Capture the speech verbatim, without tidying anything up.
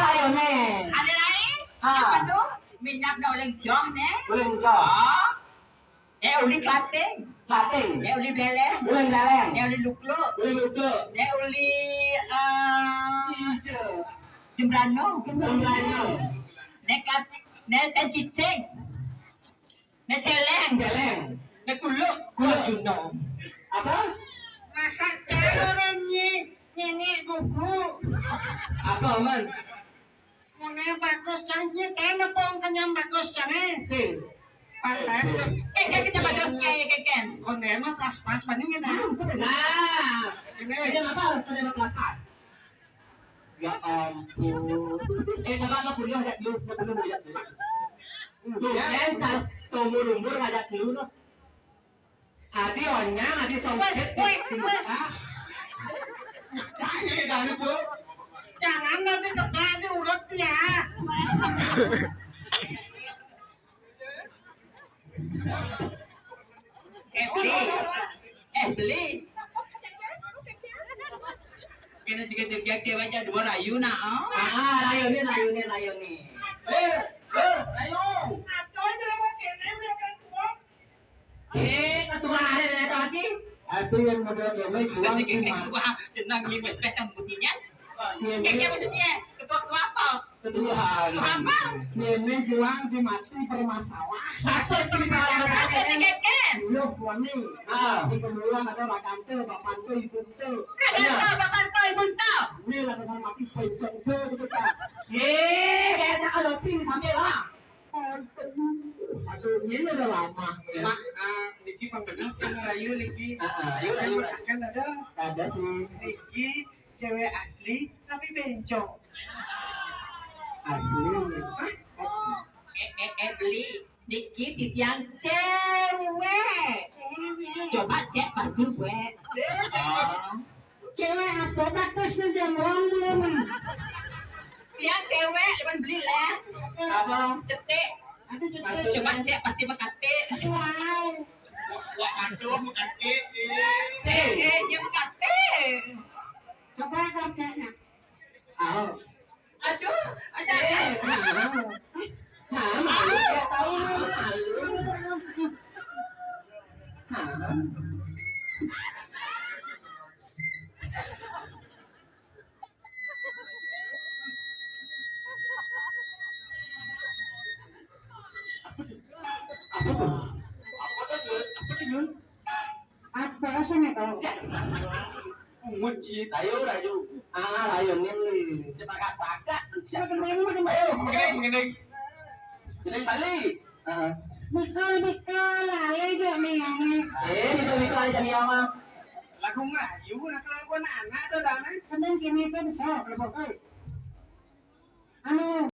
Ayo, né. Ada lain? Ha. Apa tu? Minyak dah uleng jong, né? Uleng jong. Oh. Eh, uli Klating. Klating. Eh, uli Beleng. Uleng Beleng. Eh, uli Lukluk. Uleng Lukluk. Eh, uli, eh, Jembrano. Jembrano. Né Klat-, né Tan Cicing. Né Celeng. Celeng. Né Kuluk. Kuluk. Kuluk Juno. Apa? Masak cara nyi-, nyinyik gugu. Apa, Man? Mone bagus cang, nyi teh nepung kenyang bagus cang, eh. Sing. Pantai. Eh, kan kita bagus kayak keken. Konde mah pas-pas banyu kita. Nah. Ini. Ini apa? Konde mah pas-pas. Ya ampun. Eh, coba lo kuliah aja dulu, lo kuliah aja dulu. Tuh, kan, seumur-umur aja dulu, lo. Adi onyang, adi songket, woi, woi, woi. Jangan, jangan, Bu. Jangan nanti kena diurut ya. Eh, beli. Eh, beli. Kena tiga-tiga cewek aja dua rayu, nah, oh. Ah, rayu nih, rayu nih, rayu nih. Eh, eh, rayu. Atau aja lo mau kene, biar kan kuat. Eh, ketua ada, ada lagi. Itu yang model kene, bisa juang sih, kayak ketua, tenang, lima belas yang bunyinya. Iya, kayak iya. Maksudnya, ketua-ketua apa? Ketua. Ketua apa? Ini juang di mati bermasalah. Apa itu bisa masalah? Apa sih, keken? Iya, suami. Ah. Di pemuluhan ada Rakante, Bapante, Ibunte. Rakante, Bapante, Ibunte. Ini lah pesan mati, Ibunte gitu kan. Ye, kayak tak ada pin sampai lah. Aduh, ini udah lama. Mak, ah, niki pang bener kan rayu niki. Ah, ah, ayo, ayo. Kan ada. Ada sih. Niki cewek asli tapi bencong. Asli. Hah? Eh, eh, eh, beli. Niki titiang cewek. Coba cek pas duwe. Ah. Cewek apa? Bagus nih, jam orang belum. Dia cewek, cuman beli lah. Apa? Cetek. Aduh, cetek. Coba cek, pasti mekate. Wow. Wah, aduh, mekate. Eh, eh, dia mekate. Coba kau cek, nak. Oh. Aduh, aduh. Eh, malu. Malu, malu. Dia tahu malu. Malu. Apa tuh? Apa tuh, Jul? Apa tuh, Jul? Apa sih nih kalau? Ungut sih. Rayu, rayu. Ah, rayu nih. Dia pakai-pakai. Siapa yang main, main, main? Ayo, gini, gini. Gini balik. Heeh. Bikul, bikul, lali gak miangnya. Eh, bikul, bikul aja miang mah. Lagu Melayu, nah kalau gua anak tuh dana. Kadang kini tuh bisa, berapa kali? Anu.